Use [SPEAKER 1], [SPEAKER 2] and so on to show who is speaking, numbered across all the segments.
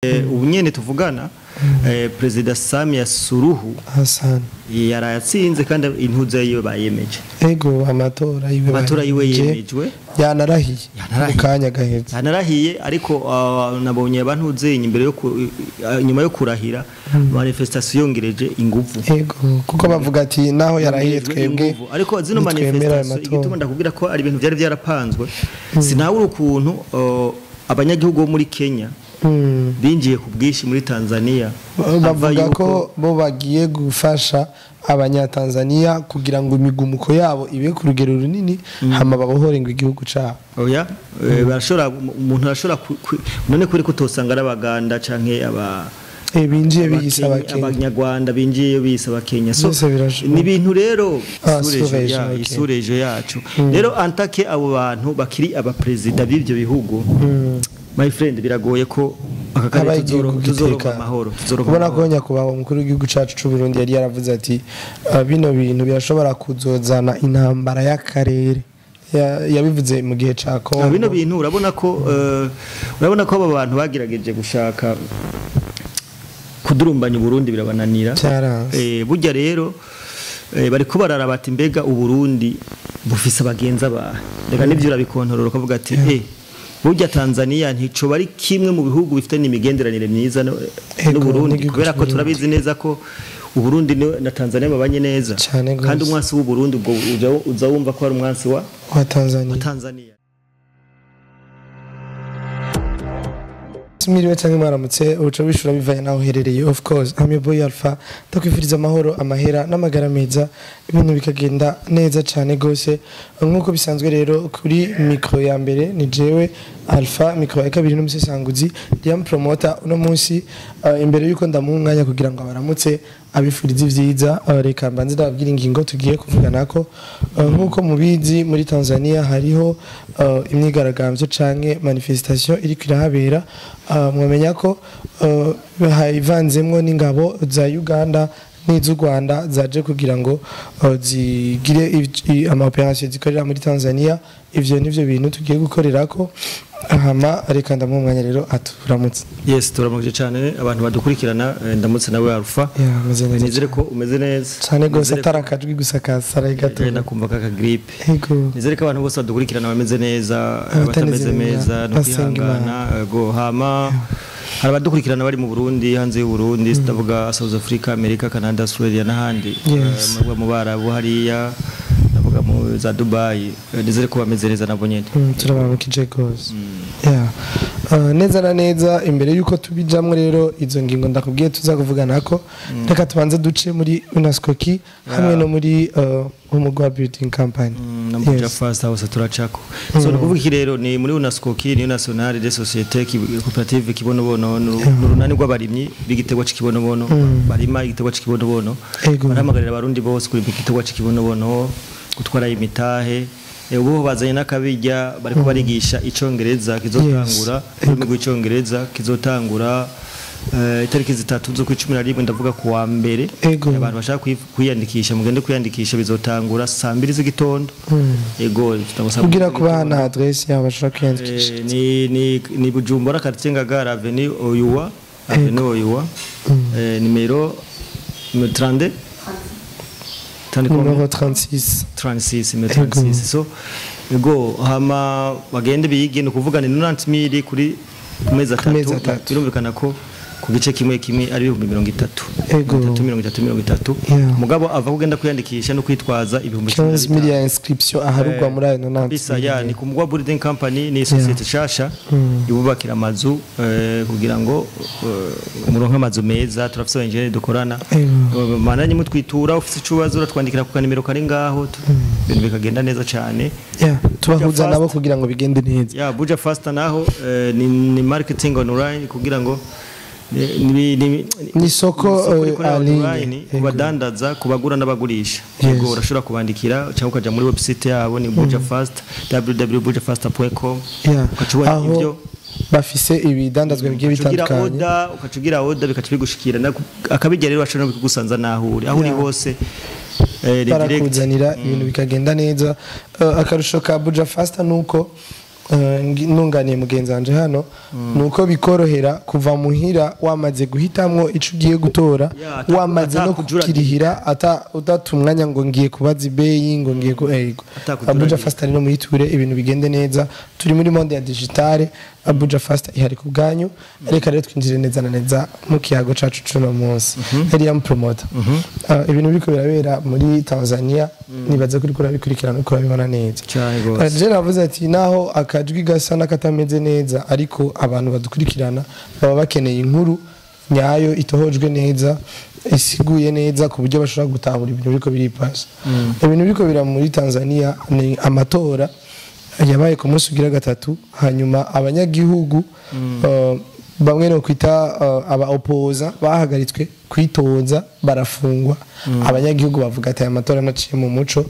[SPEAKER 1] Ubu nyene tuvugana, Perezida Samia Suluhu
[SPEAKER 2] Hassan
[SPEAKER 1] yarayatsinze kandi intuza yiwe bayemeje.
[SPEAKER 2] Ego, amatora yiwe
[SPEAKER 1] amatora yiwe
[SPEAKER 2] bayemeje.
[SPEAKER 1] Yemejwe.
[SPEAKER 2] Yanarahiye.
[SPEAKER 1] Yanarahiye.
[SPEAKER 2] Mu kanya gaheze.
[SPEAKER 1] Yanarahiye, ariko nabonye abantuze imbere yo nyuma yo kurahira, manifestation yongereje inguvu.
[SPEAKER 2] Ego, kuko bavuga ati naho yarahiye,
[SPEAKER 1] yongerejwe
[SPEAKER 2] twebwe
[SPEAKER 1] inguvu. Ariko zino
[SPEAKER 2] ntitwemera ayo
[SPEAKER 1] manifestation,
[SPEAKER 2] matora.
[SPEAKER 1] Igituma ndakubwira ko ari ibintu byari byarapanzwe, sinabura ukuntu abanyagihugu bo muri Kenya binjiye ku bwinshi muri Tanzania. Ava
[SPEAKER 2] Bavuga
[SPEAKER 1] yuko
[SPEAKER 2] ko bo bagiye gufasha Abanyatanzania kugira ngo imigumuko yabo ibe ku rugero runini, hama babohore ngo igihugu cabo.
[SPEAKER 1] Oya, barashobora, umuntu arashobora none kuri ko utosanga ari Abaganda canke aba
[SPEAKER 2] binjiye biyise
[SPEAKER 1] Abakenya,
[SPEAKER 2] Abakenya.
[SPEAKER 1] Abanyarwanda binjiye biyise Abakenya, so
[SPEAKER 2] Byose birashoboka.
[SPEAKER 1] Ni ibintu rero
[SPEAKER 2] Surejo, okay.
[SPEAKER 1] Isurejo yacu rero antake abo bantu bakiri abaperezida b'ibyo bihugu, my friend, biragoye ko aka karere
[SPEAKER 2] habaye igihugu
[SPEAKER 1] tuzoronka
[SPEAKER 2] giteka.
[SPEAKER 1] amahoro, tuzoronka
[SPEAKER 2] Ubona ko
[SPEAKER 1] amahoro.
[SPEAKER 2] Nyakubahwa umukuru w'igihugu cacu c'u Burundi yari yaravuze ati: "Bino bintu birashobora kuzozana intambara y'akarere." Yabivuze mu gihe ca Kongo.
[SPEAKER 1] Bino bintu urabona ko aba bantu bagerageje gushaka kudurumbanya Uburundi, birabananira.
[SPEAKER 2] Vyaranse.
[SPEAKER 1] Burya rero bariko bararaba ati: "Mbega Uburundi bufise abagenza bahe?" Reka nivyo urabikontorora ukavuga ati burya Tanzania ntico bari kimwe mu bihugu bifite n'imigenderanire myiza n'Uburundi,
[SPEAKER 2] n'igihugu
[SPEAKER 1] kubera ko
[SPEAKER 2] c'Uburundi.
[SPEAKER 1] Turabizi neza ko Uburundi na Tanzania babanye neza.
[SPEAKER 2] Cane gose.
[SPEAKER 1] Kandi umwansi w'Uburundi ubwo uza wumva ko ari umwansi wa
[SPEAKER 2] wa Tanzania.
[SPEAKER 1] Tanzania.
[SPEAKER 2] Mwiriwe cyangwa mwaramutse, uca wishura bivanye naho uherereye. Of course, I'm your boy Alpha, ndakwifuriza amahoro, amahera n'amagara meza, ibintu bikagenda neza cyane gose nk'uko bisanzwe. Rero kuri micro ya mbere ni jewe Alpha, micro ya kabiri n'umusesanguzi Liam Promoter. Uno munsi, imbere yuko ndamuha umwanya kugira ngo abaramutse, abifuriza ivyiza, reka mbanze ndababwira ingingo tugiye kuvuganako. Nk'uko mubizi, muri Tanzania hariho imyigaragambyo canke manifestation iriko irahabera. Mwamenya ko hivanzemwo n'ingabo za Uganda n'iz'u Rwanda zaje kugira ngo zigire ama operation zikorera muri Tanzania. Ivyo nivyo bintu tugiye gukorerako. Hama reka ndamuha umwanya rero aturamutse.
[SPEAKER 1] Yes, turamukije cyane abantu badukurikirana. Ndamutse nawe Alpha.
[SPEAKER 2] Yeah, meze neza.
[SPEAKER 1] Nizere ko umeze neza.
[SPEAKER 2] Cyane gose.
[SPEAKER 1] Nizere ko
[SPEAKER 2] Atari akajwi gusa kasaraye gato.
[SPEAKER 1] Nakumva kaka grippe.
[SPEAKER 2] Ego.
[SPEAKER 1] Nizere ko abantu bose badukurikirana bameze neza.
[SPEAKER 2] Abatameze
[SPEAKER 1] abatameze
[SPEAKER 2] neza,
[SPEAKER 1] neza no
[SPEAKER 2] basenga.
[SPEAKER 1] kwihangana. Ego, hama hari abadukurikirana bari mu Burundi, hanze y'u Burundi, ndavuga South Africa, America, Canada, Australia n'ahandi. Mu Barabu hariya, ndavuga mu za Dubai. Nizere ko bameze neza nabo nyene.
[SPEAKER 2] Turabaramukije gose. Yeah. Neza na neza, imbere yuko tubijamwo rero izo ngingo ndakubwiye tuza kuvuganako, reka tubanze duce muri Unaskoki hamwe no muri Umugwa Building Company.
[SPEAKER 1] Na Buja Fast House turacako. So ni kuvuga iki rero? Ni muri Unaskoki, ni Nationale des Sociétés Coopératives Kibonobono, ni urunani rw'abarimyi b'igiterwa c'ikibonobono, barima igiterwa c'ikibonobono. Barahamagarira Abarundi bose kurima igiterwa c'ikibonobono, gutwara imitahe. Ubu bazanye n'akabirya, bariko barigisha icongereza kizotangura, ururimi rw'icongereza kizotangura itariki 3 z'ukwa 11, ndavuga ku wa mbere. Abantu bashaka kwiyandikisha, mugende kwiyandikisha, bizotangura saa 2 z'igitondo. Ego, tutangura saa 2
[SPEAKER 2] Kugira
[SPEAKER 1] z'igitondo.
[SPEAKER 2] kubaha na adresse yabo bashobora kwiyandikisha.
[SPEAKER 1] Ni Bujumbura, quartier Ngagara, avenue Oyuwa, avenue Oyuwa, numéro 32 32.
[SPEAKER 2] Numero 36.
[SPEAKER 1] 36, numéro 36. So ego, hama bagende bige. Ni ukuvuga ni 90 000 kuri ku mezi
[SPEAKER 2] mezi
[SPEAKER 1] 3.
[SPEAKER 2] 3.
[SPEAKER 1] Birumvikana ko ku gice kimwe kimwe ari 30,000. 30, 30, 30. Mugabo ava kugenda kwiyandikisha no kwitwaza ibihumbi cumi na
[SPEAKER 2] 15
[SPEAKER 1] bitanu.
[SPEAKER 2] mille ya inscription aharugwa muri ayo 90.
[SPEAKER 1] Kabisa, ya, ni ku Mugwa Building Company, ni société shasha ibubakira amazu, kugira ngo muronke amazu meza. Turafise engineer dukorana. Mananye mutwitura, ufise icubazo uratwandikira ku kanimero kari ngaho, ibintu bikagenda neza cyane.
[SPEAKER 2] Yeah, tubahuza
[SPEAKER 1] Fast.
[SPEAKER 2] nabo kugira ngo bigende neza.
[SPEAKER 1] Ya, Buja Fast naho ni marketing online kugira ngo
[SPEAKER 2] Ni isoko,
[SPEAKER 1] rikorera
[SPEAKER 2] en ligne.
[SPEAKER 1] online ku badandaza, ku bagura n'abagurisha.
[SPEAKER 2] Yes.
[SPEAKER 1] Yego, urashobora kubandikira cyangwa ukaja muri website yabo, ni Buja Fast, www.bujafast.com, ukaca ubona
[SPEAKER 2] Aho
[SPEAKER 1] ibyo
[SPEAKER 2] bafise ibidandazwa bigiye
[SPEAKER 1] ukaca ugira
[SPEAKER 2] bitandukanye.
[SPEAKER 1] order, ukaca ugira order, bikaca bigushikira. Akabijya rero bashobora no kugusanza naho uri, aho uri hose, ni direct.
[SPEAKER 2] Barakuzanira ibintu bikagenda neza. Akarusho ka Buja Fast nuko Nunganiye mugenzi wanje hano, nuko bikorohera kuva muhira wamaze guhitamwo ico ugiye gutora, wamaze no kukirihira, ata udata umwanya ngo ngiye kubaza ibeyi, ngo ngiye ku ego. Abuja Fast rero muyiture, ibintu bigende neza. Turi muri monde ya digitale, Abuja Fast ihari ku bwanyu. Reka rero twinjire neza na neza mu kiyago cacu cuno munsi. Eliam Promoter, ibintu biriko birabera muri Tanzania, nibaza kuri kurabikurikirana, uko urabibona neza.
[SPEAKER 1] Cyane gose.
[SPEAKER 2] Je navuze ati naho akajwi gasa n'akatameze neza, ariko abantu badukurikirana baba bakeneye inkuru nyayo, itohojwe neza, isiguye neza, ku buryo bashobora gutahura ibintu biriko biripasa. Ibintu biriko bira muri Tanzania ni amatora yabaye ku munsi ugira gatatu, hanyuma abanyagihugu bamwe no kwita aba opoza bahagaritswe kwitoza, barafungwa. Abanyagihugu bavuga ati aya matora naciye mu muco,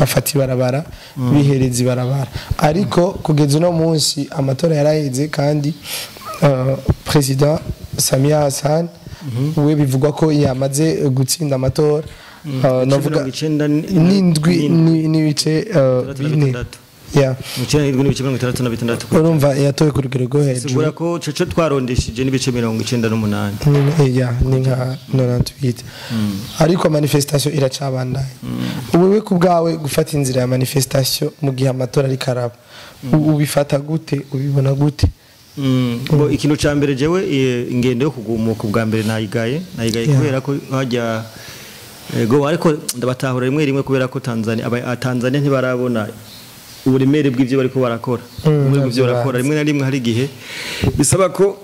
[SPEAKER 2] bafata ibarabara, bihereza ibarabara. Ariko kugeza uno munsi amatora yaraheze, kandi President Samia Hassan we bivugwa ko yamaze gutsinda amatora, navuga 97 n'ibice 4. Yeah.
[SPEAKER 1] 97.66.
[SPEAKER 2] Urumva yatowe ku rugero rwo hejuru.
[SPEAKER 1] Sigura ko coco twarondeshije n'ibice 98.
[SPEAKER 2] Yeah, ni nka 98. Ariko manifestation iracabandanya. Wewe ku bwawe, gufata inzira ya manifestation mu gihe amatora ari karaba, ubifata gute? Ubibona gute?
[SPEAKER 1] Bo, ikintu ca mbere, jewe ingendo yo kugumuka ubwa mbere nayigaye kubera ko hajya ego, ariko ndabatahura rimwe rimwe, kubera ko Tanzania, aba Tanzania ntibarabona uburemere bw'ivyo bariko barakora. Uburemere bw'ivyo barakora, rimwe na rimwe hari igihe bisaba ko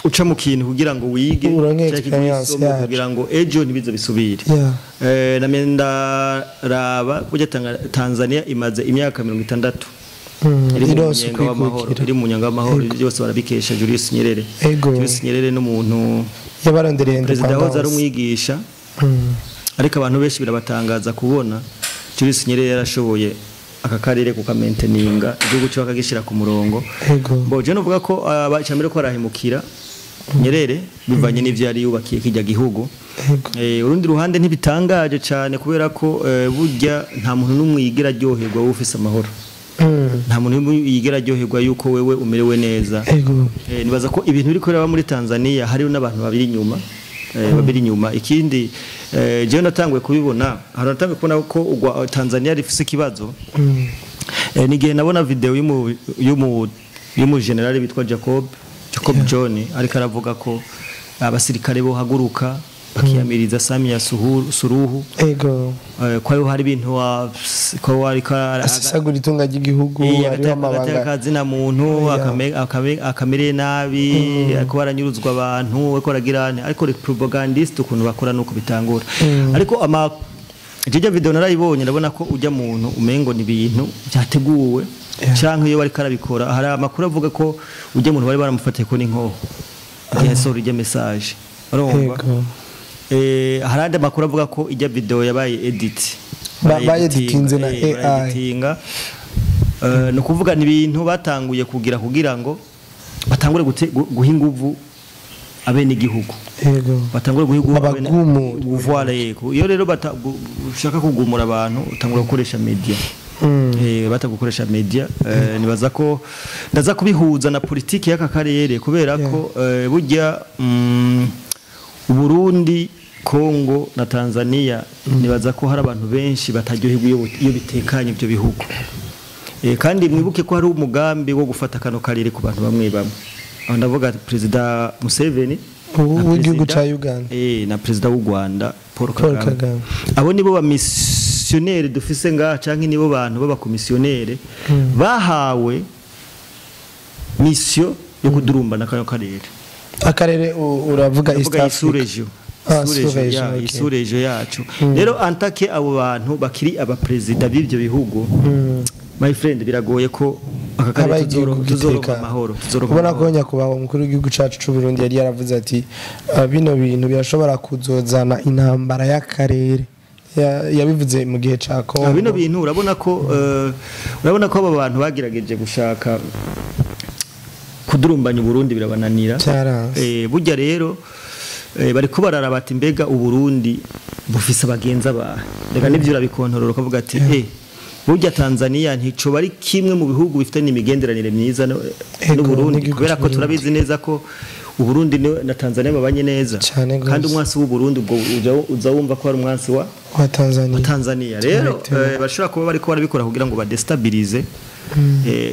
[SPEAKER 1] uca mu kintu kugira ngo wige,
[SPEAKER 2] uronke
[SPEAKER 1] canke
[SPEAKER 2] experience
[SPEAKER 1] isomo,
[SPEAKER 2] yaco.
[SPEAKER 1] Kugira ngo ejo ntibize bisubire. Namye ndaraba burya Tanzania imaze imyaka 60 iri mu
[SPEAKER 2] ironse
[SPEAKER 1] munyenga w'amahoro,
[SPEAKER 2] ukwikukira.
[SPEAKER 1] Iri mu munyenga w'amahoro, byose barabikesha Julius Nyerere. Julius Nyerere n'umuntu
[SPEAKER 2] yabarondereye
[SPEAKER 1] perezida yahoze ari
[SPEAKER 2] independence.
[SPEAKER 1] umwigisha, ariko abantu benshi birabatangaza kubona Julius Nyerere yarashoboye aka karere kukamenteninga, igihugu cyo akagishyira ku murongo. Bo, je novuga ko cyambere ko arahemukira Nyerere bivanye n'ivyo yari yubakiye kijya gihugu. Urundi ruhande, ntibitangaje cyane, kubera ko burya nta muntu n'umwe yigira aryoherwa wowe ufise amahoro. Nta muntu n'umwe yigira aryoherwa yuko wewe umerewe neza. Nibaza ko ibintu biri kureba muri Tanzania hariho n'abantu babiri inyuma, babiri inyuma. Ikindi, jewe natanguye kubibona, hari natanguye kubona ko ugwa Tanzania rifise ikibazo. Nigihe nabona video y'umu general bitwa Jacob John, ariko aravuga ko abasirikare bo haguruka bakiyamiriza Samia Suluhu, ko hari ibintu ko ariko
[SPEAKER 2] asesagura itunga ry'igihugu, hariho amabanga.
[SPEAKER 1] Akazina muntu akamere nabi, ariko baranyuruzwa abantu, ariko baragira ane. Ariko propagandiste ukuntu bakora nuko bitangura. Ariko ama jijya video narayibonye, ndabona ko ujya muntu umengo ni ibintu byateguwe, canke iyo bariko arabikora, hari amakuru avuga ko ujya muntu bari baramufatiye ko n'inkoho igihe yasohora ijya message, urumva? Hari andi makuru avuga ko ijya video yabaye edit.
[SPEAKER 2] Bayeditinze na AI.
[SPEAKER 1] Barayeditinga. Ni ukuvuga ni ibintu batanguye kugira kugira ngo batangure guha inguvu abenegihugu, batangure guha inguvu
[SPEAKER 2] Abagumura.
[SPEAKER 1] Voilà, yego. Iyo rero ushaka kugumura abantu, utangura gukoresha media. Bata gukoresha media, nibaza ko ndaza kubihuza na politiki y'aka karere, kubera ko burya Uburundi, Kongo na Tanzania, nibaza ko hari abantu benshi bataryoherwa iyo bitekanye ibyo bihugu. Kandi mwibuke ko hari umugambi wo gufata kano karere ku bantu bamwe bamwe. Aho ndavuga Perezida Museveni na
[SPEAKER 2] w'igihugu
[SPEAKER 1] Perezida-
[SPEAKER 2] ca Uganda.
[SPEAKER 1] Na Perezida w'u Rwanda Paul
[SPEAKER 2] Paul
[SPEAKER 1] Kagame.
[SPEAKER 2] Kagame.
[SPEAKER 1] Abo nibo ba missionnaire dufise ngaha, canke nibo bantu b'abakomisiyonere bahawe mission yo kudurumbana kano karere.
[SPEAKER 2] Akarere uravuga East
[SPEAKER 1] Ndavuga
[SPEAKER 2] Africa.
[SPEAKER 1] Sous-région.
[SPEAKER 2] Ah,
[SPEAKER 1] Sous-région
[SPEAKER 2] sous-région,
[SPEAKER 1] ya
[SPEAKER 2] okay.
[SPEAKER 1] Sous-région yacu. Rero antake abo bantu bakiri abaperezida b'ibyo bihugu, my friend, biragoye ko aka karere
[SPEAKER 2] habaye igihugu
[SPEAKER 1] tuzoronka
[SPEAKER 2] gitekanye.
[SPEAKER 1] amahoro, tuzoronka
[SPEAKER 2] Ubona ko
[SPEAKER 1] amahoro.
[SPEAKER 2] nyakubahwa umukuru w'igihugu cacu c'u Burundi yari yaravuze ati: "Ah, bino bintu birashobora kuzozana intambara y'akarere." Yabivuze mu gihe ca
[SPEAKER 1] Ah,
[SPEAKER 2] Congo.
[SPEAKER 1] bino bintu urabona ko aba bantu bagerageje gushaka kudurumbanya Uburundi, birabananira.
[SPEAKER 2] Cyaranze.
[SPEAKER 1] Burya rero bariko bararaba ati mbega Uburundi bufise abagenza bahe? Reka nivyo urabikontorora, ukavuga ati Burya Tanzania ntico bari kimwe mu bihugu bifite n'imigenderanire myiza n'u Burundi, kubera ko turabizi neza ko Uburundi na Tanzania babanye neza, kandi umwansi w'u Burundi ubwo uza wumva ko ari umwansi wa Tanzania. Rero bashobora kuba bariko barabikora kugira ngo badestabilize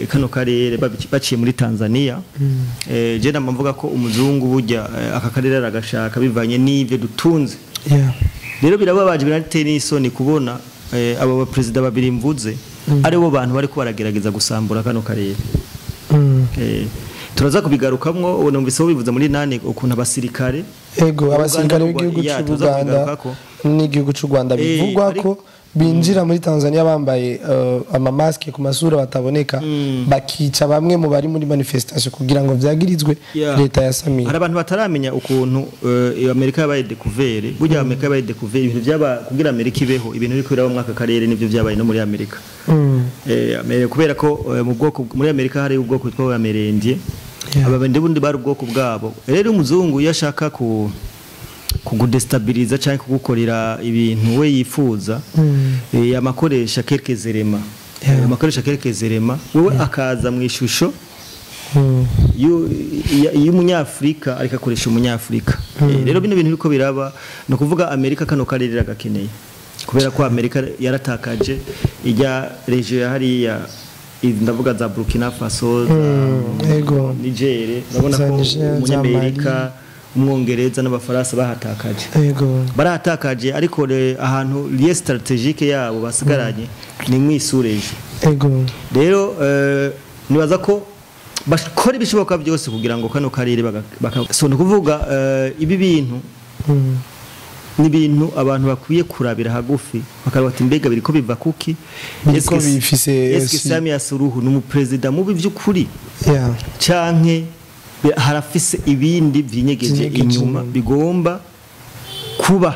[SPEAKER 1] kano karere baciye muri Tanzania. Je ndamvuga ko umuzungu burya aka karere aragashaka bivanye n'ivyo dutunze. Rero birababaje, birateye n'isoni kubona abo baperezida babiri mvuze ari bo bantu bariko baragerageza gusambura kano karere. Turaza kubigarukamwo, numvise bo bivuze muri nane ukuntu abasirikare,
[SPEAKER 2] ego abasirikare b'igihugu cy'u Rwanda n'igihugu cy'u Rwanda bivugwa ko binjira muri Tanzania bambaye amamaske ku masura bataboneka, bakica bamwe mu bari muri manifestation kugira ngo vyagirizwe leta ya Samia.
[SPEAKER 1] Hari abantu bataramenya ukuntu Amerika yabaye découvert. Burya Amerika yabaye découvert ibintu byaba kugira Amerika ibeho, ibintu biri kubera mu mwaka karere nivyo vyabaye no muri Amerika. Kubera ko mu bwoko muri Amerika hari ubwoko bwitwa Amerendie, ababende bundi bari ubwoko bwabo. Rero umuzungu iyo ashaka kugudestabiliza cyangwa kugukorera ibintu we yifuza, yamakoresha quelques éléments, amakoresha quelques éléments, wewe akaza mu ishusho y'umunyafrika ariko akoresha umunyafrika. Rero bino bintu biko biraba no kuvuga Amerika kano karere gakeneye, kubera ko Amerika yaratakaje ijya region ya hariya, ndavuga za Burkina Faso, Niger, urabona ko umunyamerika, umwongereza n'abafaransa bahatakaje. Barahatakaje, ariko ahantu lieu stratégique yabo basigaranye ni mwisureje. Rero nibaza ko bakora ibishoboka byose kugira ngo kano karere so no kuvuga ibi bintu ni ibintu abantu bakwiye kurabira hagufi, bakaraba ati mbega biriko biva kuki? Eske Samia Suluhu ni umuperezida mubi by'ukuri canke harafise ibindi vyinyegeje inyuma bigomba kuba?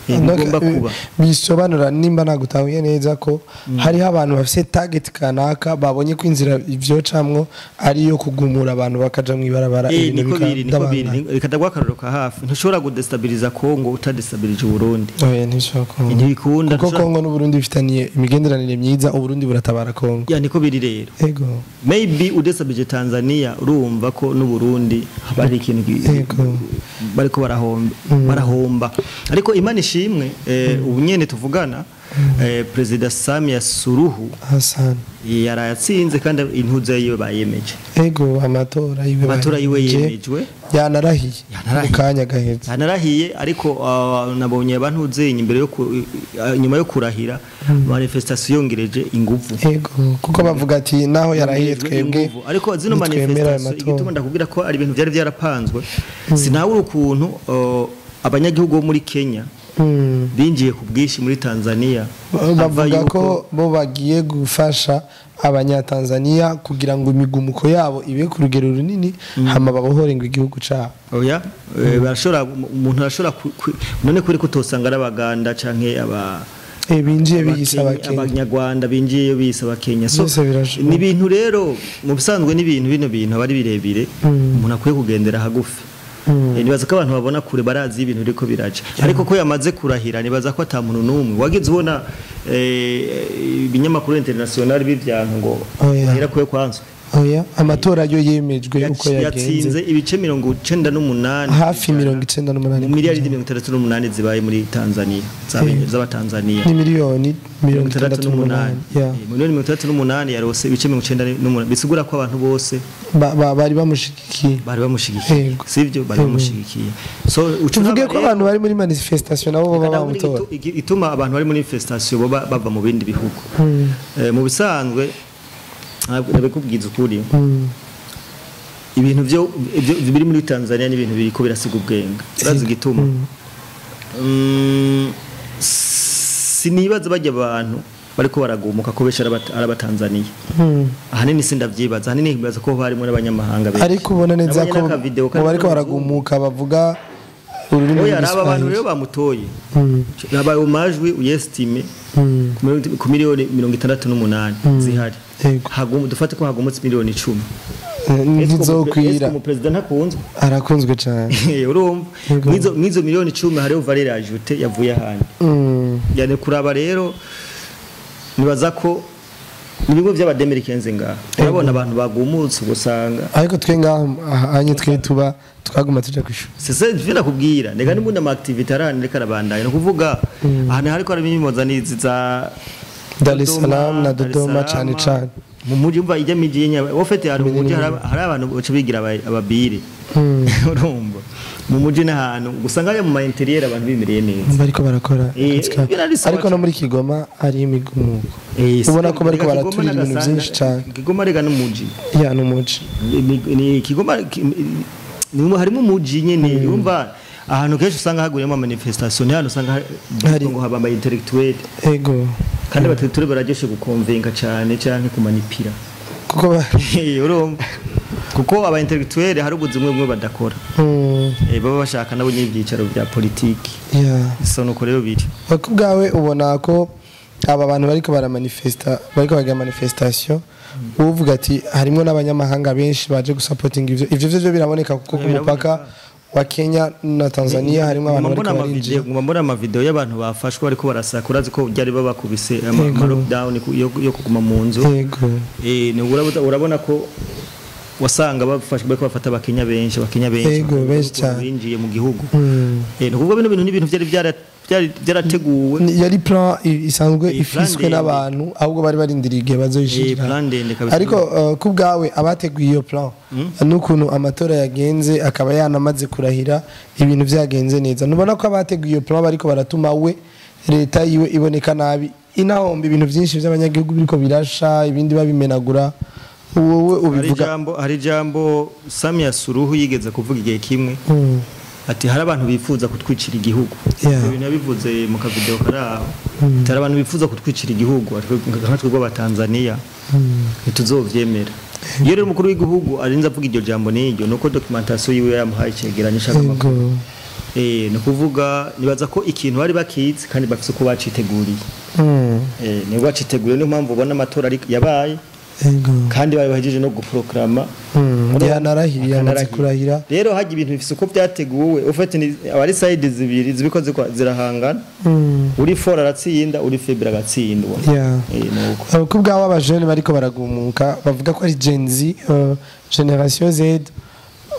[SPEAKER 1] Bigomba kuba
[SPEAKER 2] bisobanura nimba nagutahuye neza ko hariho abantu bafise target kanaka babonye ko inzira ivyo camwo ari yo kugumura abantu bakaja mu ibarabara.
[SPEAKER 1] Ibintu bikadabana rikadagwa akaroro ka hafi. Ntushobora gudestabiliza Kongo utadestabilije Burundi. Ntibikunda,
[SPEAKER 2] kuko Kongo n'u Burundi bifitaniye imigenderanire myiza, u Burundi buratabara Kongo.
[SPEAKER 1] Niko biri rero.
[SPEAKER 2] Ego
[SPEAKER 1] maybe udestabilije Tanzania urumva ko n'u Burundi haba ikintu bariko barahomba. Ariko Imana ishimwe, ubu nyene tuvugana Perezida Samia Suluhu
[SPEAKER 2] Hassan
[SPEAKER 1] yarayatsinze kandi intuze yiwe bayemeje.
[SPEAKER 2] Ego amatora yiwe
[SPEAKER 1] yemejwe,
[SPEAKER 2] yanarahiye mukanya gaheze,
[SPEAKER 1] yanarahiye. Ariko nabonye abantu imbere yo nyuma yo kurahira manifestation yongereje inguvu.
[SPEAKER 2] Ego kuko bavuga ati naho yarahiye twebwe.
[SPEAKER 1] Ariko zino manifestation igituma ndakubwira ko ari ibintu byari byarapanzwe, sinabura ukuntu abanyagihugu bo muri Kenya binjiye ku bwinshi muri Tanzania,
[SPEAKER 2] bavuga ko bo bagiye gufasha abanyatanzania kugira ngo imigumuko yabo ibe ku rugero runini, hama babohore ngo igihugu cabo.
[SPEAKER 1] Oya, barashobora, umuntu arashobora none kuri kutosanga arabaganda canke aba
[SPEAKER 2] binjiye biyisaba Kenya,
[SPEAKER 1] abanyarwanda binjiye biyisaba Kenya. So ni ibintu rero mu bisanzwe ni ibintu bino bintu abari birebire umuntu akwiye kugendera hagufi. Nibaza ko abantu babona kure barazi ibintu riko biraje, ariko ko yamaze kurahira nibaza ko ata muntu numwe wagize ubona ibinyamakuru international bivyanka ngo bahira kuye kwanzwe.
[SPEAKER 2] Oya, amatora yo yemejwe uko yagenze,
[SPEAKER 1] yatsinze ibice 98,
[SPEAKER 2] hafi 98
[SPEAKER 1] miliyari 68 zibaye muri Tanzania, z'abatanzania
[SPEAKER 2] ni miliyoni 68.
[SPEAKER 1] Miliyoni 68 yarose ibice 98, bisigura ko abantu bose
[SPEAKER 2] bari bamushigikiye,
[SPEAKER 1] sivyo? Bari bamushigikiye. So
[SPEAKER 2] utuvuge ko abantu bari muri manifestation nabo baba bamutora.
[SPEAKER 1] Ituma abantu bari muri manifestation bava mu bindi bihugu. Mu bisanzwe nabikubwiza ukuri, ibintu byo biri muri Tanzania ni ibintu biriko birasiga ubwenge. Urazi gituma sinibaza bajya abantu bariko baragumuka ko besha arabatanzania. Ahanini sindavyibaza, ahanini nibaza ko harimo n'abanyamahanga benshi.
[SPEAKER 2] Ariko ubona neza ko bariko baragumuka bavuga ururimi.
[SPEAKER 1] Oya, aba bantu rero bamutoye nabaye umajwi uyestime ku miliyoni 68 zihari. Dufate ko hagumutse miliyoni 10
[SPEAKER 2] ntizokwira.
[SPEAKER 1] Umuperezida ntakunzwe,
[SPEAKER 2] arakunzwe cyane.
[SPEAKER 1] Urumva mwizo miliyoni 10 hariho valeur ajoutée yavuye ahandi. Yani kuraba rero Nibaza ko ni ibigo by'abademerikens ngaha, urabona abantu bagumutse ugasanga
[SPEAKER 2] Ariko twe ngaho ahanye, twe tuba twaguma tuja kwishuri.
[SPEAKER 1] C'est ça ivyo nakubwira, ndega n'ubundi ama activité arane reka arabandanya. Ni ukuvuga ahantu hariko harimo nizi za
[SPEAKER 2] Dar es Salaam na
[SPEAKER 1] Dar es
[SPEAKER 2] Dodoma
[SPEAKER 1] Salaam.
[SPEAKER 2] Cane cane.
[SPEAKER 1] Mu muji, umva ijya miji yenye ofete hari mu muji, hari abantu baca bigira ababire, urumva mu muji n'ahantu gusanga ari mu ma intérieur abantu bimereye neza.
[SPEAKER 2] Bariko barakora akazi kabo.
[SPEAKER 1] Birari sawa.
[SPEAKER 2] Ariko no muri Kigoma hari imigumuko, ubona ko bariko
[SPEAKER 1] reka
[SPEAKER 2] baraturira
[SPEAKER 1] Kigoma
[SPEAKER 2] ibintu vyinshi cane.
[SPEAKER 1] Kigoma rega n'umuji.
[SPEAKER 2] Ya, n'umuji.
[SPEAKER 1] Ni Kigoma harimo umuji nyene. Urumva ahantu kenshi usanga haguriyemo manifestation ni ahantu usanga ngo haba ama intellectuel. Kandi abaintellectuel bararyoshe gukonvenka cane canke kumanipira.
[SPEAKER 2] Kuko
[SPEAKER 1] Urumva kuko aba intellectuel hari ubuzimwe bumwe badakora. Baba bashaka nabo nyine ibyicaro bya politiki. So nuko rero biri.
[SPEAKER 2] Ku bwawe, ubona ko aba bantu bariko baramanifesta, bariko baragira manifestation, uvuga ati harimo n'abanyamahanga benshi baje gusapotinga ivyo vyo biraboneka, kuko ku mupaka wa Kenya na Tanzania harimo abantu
[SPEAKER 1] Nguma mbona
[SPEAKER 2] bariko barinjira.
[SPEAKER 1] Nguma mbona amavideo y'abantu bafashwe bariko barasaka. Urazi ko byari babakubise ama lockdown yo kuguma mu nzu. Ni urabona ko wasanga bafashwe bariko bafata Abakenya benshi, Abakenya benshi.
[SPEAKER 2] Yego, benshi cyane.
[SPEAKER 1] Binjiye mu gihugu. Ni ukuvuga bino bintu ni ibintu byari byarateguwe.
[SPEAKER 2] Yari plan isanzwe
[SPEAKER 1] plan
[SPEAKER 2] ifiswe
[SPEAKER 1] ndende.
[SPEAKER 2] n'abantu, ahubwo bari barindiriye igihe bazoyishirira.
[SPEAKER 1] Plan ndende kabisa.
[SPEAKER 2] Ariko ku bwawe, abateguye iyo plan n'ukuntu amatora yagenze, akaba yanamaze kurahira, ibintu vyagenze neza, nubona ko abateguye iyo plan bariko baratuma we leta yiwe iboneka nabi, inahomba ibintu byinshi by'abanyagihugu, biriko birasha, ibindi babimenagura, wowe
[SPEAKER 1] Hari
[SPEAKER 2] ubivuga?
[SPEAKER 1] Ijambo Samia Suluhu yigeze kuvuga igihe kimwe, ati hari abantu bifuza kutwicira igihugu. Ibyo bintu yabivuze mu kavideo kari aho. Ati hari abantu bifuza kutwicira igihugu, ariko nka twebwe Abatanzania ntituzovyemera. Iyo rero umukuru w'igihugu arinze avuga iryo jambo n'iryo, nuko documentation yiwe yamuhaye icegeranyo ishaka amakuru. Ni ukuvuga nibaza ko ikintu bari bakizi kandi bafise uko baciteguriye. Nibwo baciteguriye, niyo mpamvu ubona amatora yabaye kandi bari bahejeje no guprograma.
[SPEAKER 2] Yanarahiriye, yamaze kurahira.
[SPEAKER 1] Rero hajya ibintu bifise uko byateguwe, ufite abari side zibiri zibiko zirahangana. Uri fort aratsinda, uri faible agatsindwa. Nuko.
[SPEAKER 2] Ku bwawe, abajene bariko baragumuka, bavuga ko ari Gen Z, Generation Z,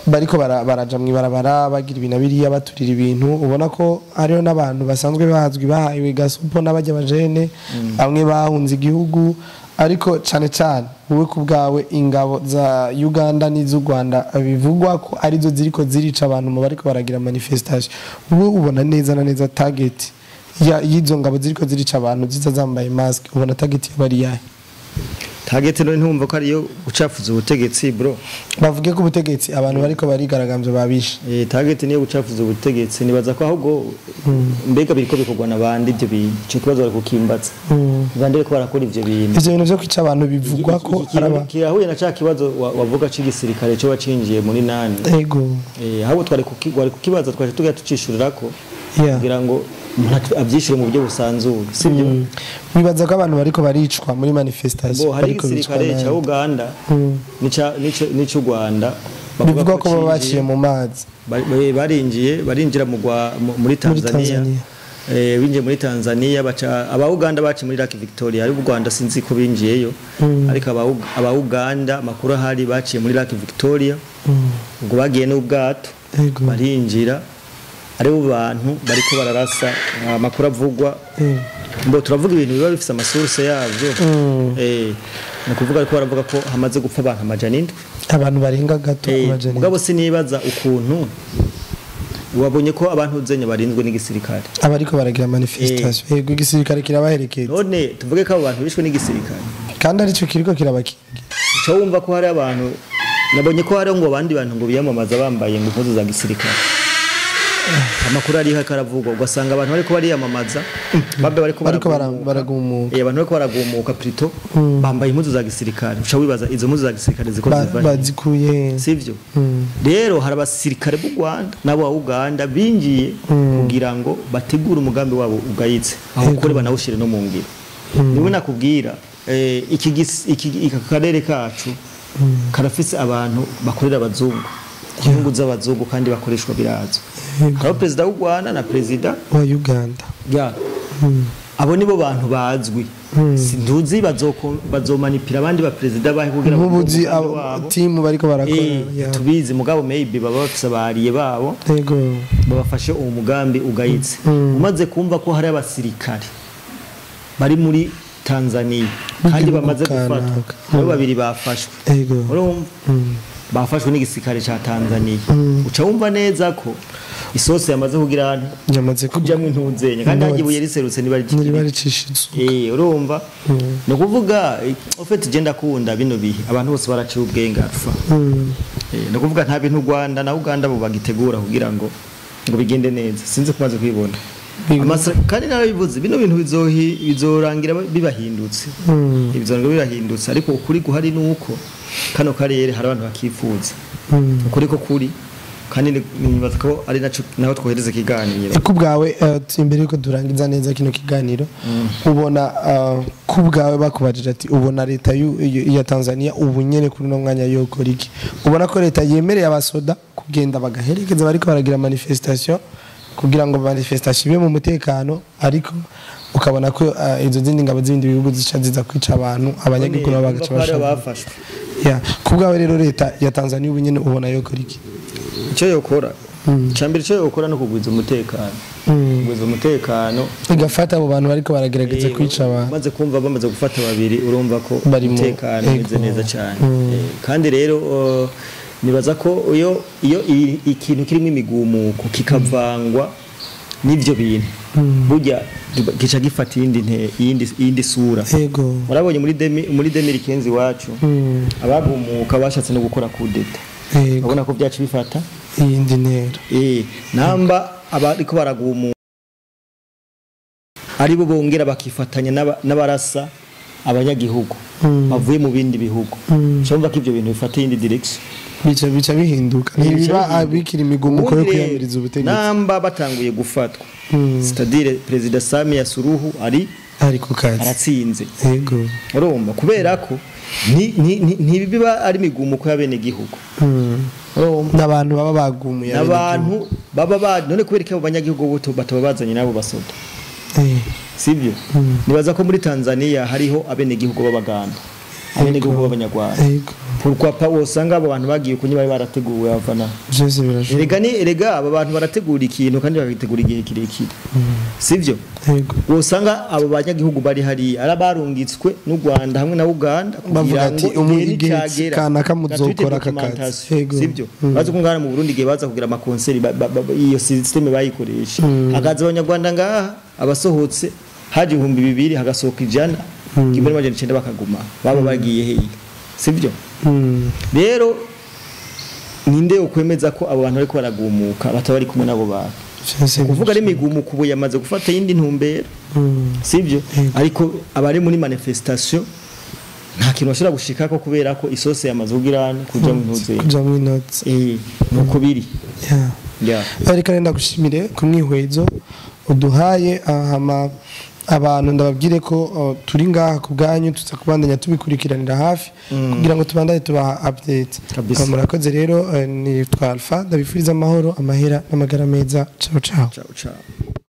[SPEAKER 2] bariko baraja mw'ibarabara bagira ibintu biriya, baturira ibintu, ubona ko hariho n'abantu basanzwe bazwi bahawe gasopo n'abajya abajene bamwe bahunze igihugu. Ariko cane cane wowe ku bwawe, ingabo za Uganda n'iz'u Rwanda bivugwa ko arizo ziriko zirica abantu mu bariko baragira manifestation, wowe ubona neza na neza target y'izo ngabo ziriko zirica abantu ziza zambaye mask, ubona target yaba ari yahe?
[SPEAKER 1] Target none ntumva ko ariyo gucafuza ubutegetsi, bro?
[SPEAKER 2] Bavuge ko ubutegetsi abantu bariko barigaragambya babishe.
[SPEAKER 1] Target niyo gucafuza ubutegetsi. Nibaza ko ahubwo mbega biriko bikorwa n'abandi ibyo bintu, ico kibazo bari kukimbaza, bande bariko barakora ivyo bintu?
[SPEAKER 2] Ivyo bintu vyo kwica abantu bivugwa ko
[SPEAKER 1] Iki
[SPEAKER 2] araba
[SPEAKER 1] kirahuye na ca kibazo wavuga c'igisirikare cyo wacinjiye muri nani. Ahubwo twari wari kukibaza, twari tugiye tucishurirako kugira ngo umuntu avyishure mu buryo busanzuye, sibyo?
[SPEAKER 2] Wibaza ko abantu bariko baricwa muri manifestation
[SPEAKER 1] Bo hari
[SPEAKER 2] bariko bicwa
[SPEAKER 1] igisirikare ca
[SPEAKER 2] nande?
[SPEAKER 1] Uganda n'ic'u Rwanda bavuga
[SPEAKER 2] Bivugwa ko baba
[SPEAKER 1] cinjiye-
[SPEAKER 2] baciye mu mazi.
[SPEAKER 1] Barinjiye, barinjira muri Tanzania.
[SPEAKER 2] Tanzania.
[SPEAKER 1] Binjiye muri Tanzania, baca aba Uganda baci muri Lake Victoria. Ari u Rwanda sinzi ko binjiyeyo, ariko aba Uganda amakuru ahari baciye muri Lake Victoria. Ubwo bagiye n'ubwato, barinjira, ari bo bantu bariko bararasa, amakuru avugwa. Mbo turavuga ibintu biba bifise amasource yavyo. Ni ukuvuga ariko baravuga ko hamaze gupfa abantu 700.
[SPEAKER 2] Abantu barenga gato 700.
[SPEAKER 1] Mugabo sinibaza ukuntu wabonye ko abantu zenya barinzwe n'igisirikare.
[SPEAKER 2] Abariko baragira manifestation, yego, igisirikare kirabaherekeza.
[SPEAKER 1] None tuvuge ko abo bantu bishwe n'igisirikare?
[SPEAKER 2] Kandi aricyo kiriko kirabakingira.
[SPEAKER 1] Uca wumva ko hari abantu, nabonye ko hari ngo abandi bantu ngo biyamamaza bambaye ngo impuzu za gisirikare. Amakuru ariho akaravugwa, ugasanga abantu bariko bariyamamaza babe bariko
[SPEAKER 2] Bariko
[SPEAKER 1] baragumuka.
[SPEAKER 2] baragumuka.
[SPEAKER 1] Abantu bariko baragumuka plutôt bambaye impuzu za gisirikare. Uca wibaza izo mpuzu za gisirikare ziko ziva he?
[SPEAKER 2] Bazikuye.
[SPEAKER 1] Sivyo? Rero hari abasirikare b'u Rwanda n'abo Uganda binjiye kugira ngo bategure umugambi wabo ugayitse, aho ukore banawushire no mu ngiro. Niwe nakubwira, iki karere kacu karafise abantu bakorera abazungu, inyungu z'abazungu, kandi bakoreshwa birazwi. Hariho perezida w'u Rwanda na perezida
[SPEAKER 2] wa Uganda.
[SPEAKER 1] Ya. Abo nibo bantu bazwi. Sinduzi bazomanipira abandi ba president bahe kugira ngo
[SPEAKER 2] Nkubuzi
[SPEAKER 1] umugambi
[SPEAKER 2] abo
[SPEAKER 1] wabo.
[SPEAKER 2] team bariko barakora.
[SPEAKER 1] Tubizi mugabo maybe baba bafise abariye babo babafashe uwo mugambi ugayitse. Umaze kumva ko hari abasirikare bari muri Tanzania kandi
[SPEAKER 2] B'igihugu
[SPEAKER 1] bamaze gufatwa,
[SPEAKER 2] kanaka.
[SPEAKER 1] nabo babiri bafashwe. Urumva bafashwe n'igisirikare ca Tanzania, uca wumva neza ko isosi yamaze kugira nte
[SPEAKER 2] Yamaze
[SPEAKER 1] kujamwo intunzenya kandi
[SPEAKER 2] Intozi.
[SPEAKER 1] hagiye ibuye riserutse niba
[SPEAKER 2] Niba ricisha isuka.
[SPEAKER 1] Urumva ni ukuvuga en fait je ndakunda bino bihe abantu bose baraciye ubwenge Alpha. Ni ukuvuga nta bintu u Rwanda na Uganda bo bagitegura kugira ngo bigende neza, sinzi kumaze kwibona. Kandi narabivuze bino bintu bizorangira bibahindutse. Bizorangira bibahindutse, ariko ukuri guhari nuko kano karere hari abantu bakifuza ukuri ko kuri, kandi nibaza ko ari naco naho twohereza ikiganiro.
[SPEAKER 2] Ku bwawe, imbere yuko turangiza neza kino kiganiro, ubona ku bwawe bakubajije ati ubona leta ya Tanzania ubu nyene kuri uno mwanya yokora iki? Ubona ko leta yemereye abasoda kugenda bagaherekeza bariko baragira manifestation kugira ngo manifestation ibe mu mutekano, ariko ukabona ko izo zindi ngabo z'ibindi bihugu zica ziza kwica abantu, abanyagihugu nabo
[SPEAKER 1] Urumva
[SPEAKER 2] bagaca
[SPEAKER 1] ko hari
[SPEAKER 2] bashaka.
[SPEAKER 1] abafashwe.
[SPEAKER 2] Yeah. Ku bwawe rero leta ya Tanzania ubu nyene ubona yokora iki?
[SPEAKER 1] Icyo yokora icambere, icyo yokora no kugwiza umutekano, kugwiza umutekano,
[SPEAKER 2] igafata abo bantu bariko baragerageza kwica abantu.
[SPEAKER 1] Maze kumva bamaze gufata babiri, urumva ko
[SPEAKER 2] Bari
[SPEAKER 1] umutekano umeze neza cyane. Kandi rero nibaza ko iyo ikintu kirimo imigumuko kikavangwa n'ivyo bintu, burya gica gifata iyindi sura. Murabonye muri 2015 iwacu abagumuka bashatse no gukora coup d'état. Urabona ko byacu bifata
[SPEAKER 2] iyindi ntera.
[SPEAKER 1] Namba abariko baragumuka aribo bongera bakifatanya n'abarasa abanyagihugu bavuye mu bindi bihugu, cyumva ko ivyo bintu bifata iyindi direction.
[SPEAKER 2] Bica bihinduka,
[SPEAKER 1] Bica
[SPEAKER 2] ntibiba
[SPEAKER 1] bihinduka.
[SPEAKER 2] abikira imigumuko yo
[SPEAKER 1] Ubundi rero,
[SPEAKER 2] kwiyamiriza ubutegetsi.
[SPEAKER 1] Namba batanguye gufatwa, c'est-à-dire Perezida Samia Suluhu ari
[SPEAKER 2] Ari ku kazi.
[SPEAKER 1] aratsinze. Urumva kubera ko ntibiba ari imigumuko y'abenegihugu. Urumva
[SPEAKER 2] N'abantu baba bagumuye.
[SPEAKER 1] N'abantu baba ba none kubera ko abo banyagihugu bo bataba bazanye n'abo basoda? Sibyo? Nibaza ko muri Tanzania hariho abenegihugu b'Abaganda, abenegihugu b'Abanyarwanda. Pourquoi pas wosanga abo bantu bagiye kunyi bari barateguwe bavana.
[SPEAKER 2] Byose birashoboka.
[SPEAKER 1] Erega aba bantu barategura ikintu kandi bakagitegura igihe kirekire, sibyo? Wosanga abo banyagihugu bari hariya ari abarungitswe n'u Rwanda hamwe na Uganda
[SPEAKER 2] Bavuga
[SPEAKER 1] kugira
[SPEAKER 2] ati,
[SPEAKER 1] ngo igihe
[SPEAKER 2] igihe
[SPEAKER 1] nicagera,
[SPEAKER 2] kanaka muzokora aka kazi.
[SPEAKER 1] documentation, sibyo? Bazi ko ngaha mu Burundi igihe baza kugira amakonseri iyo système bayikoresha, hakaza Abanyarwanda ngaha, abasohotse haje 2000, hagasohoka 100, 1900 bakaguma baba bagiye hehe, sibyo? Rero ninde ukwemeza ko abo bantu bariko baragumuka bataba bari kumwe n'abo bantu?
[SPEAKER 2] Vyose
[SPEAKER 1] Kuvuga ari imigumuko ubu yamaze gufata iyindi ntumbero, sibyo? Ariko abari muri manifestation nta kintu bashobora gushikako kubera ko isose yamaze kugira kuja mu ntuze.
[SPEAKER 2] Kuja mu inoti.
[SPEAKER 1] Nuko biri. Yeah.
[SPEAKER 2] Ariko rero ndagushimire ku mwihwezo uduhaye, hama abantu ndababwire ko turi ngaha ku bwanyu, tuza kubandanya tubikurikiranira hafi kugira ngo tubandanye tubaha update.
[SPEAKER 1] Kabisa.
[SPEAKER 2] Murakoze rero, nitwa Alpha, ndabifuriza amahoro, amahera n'amagara meza. Ciao ciao.
[SPEAKER 1] Ciao ciao.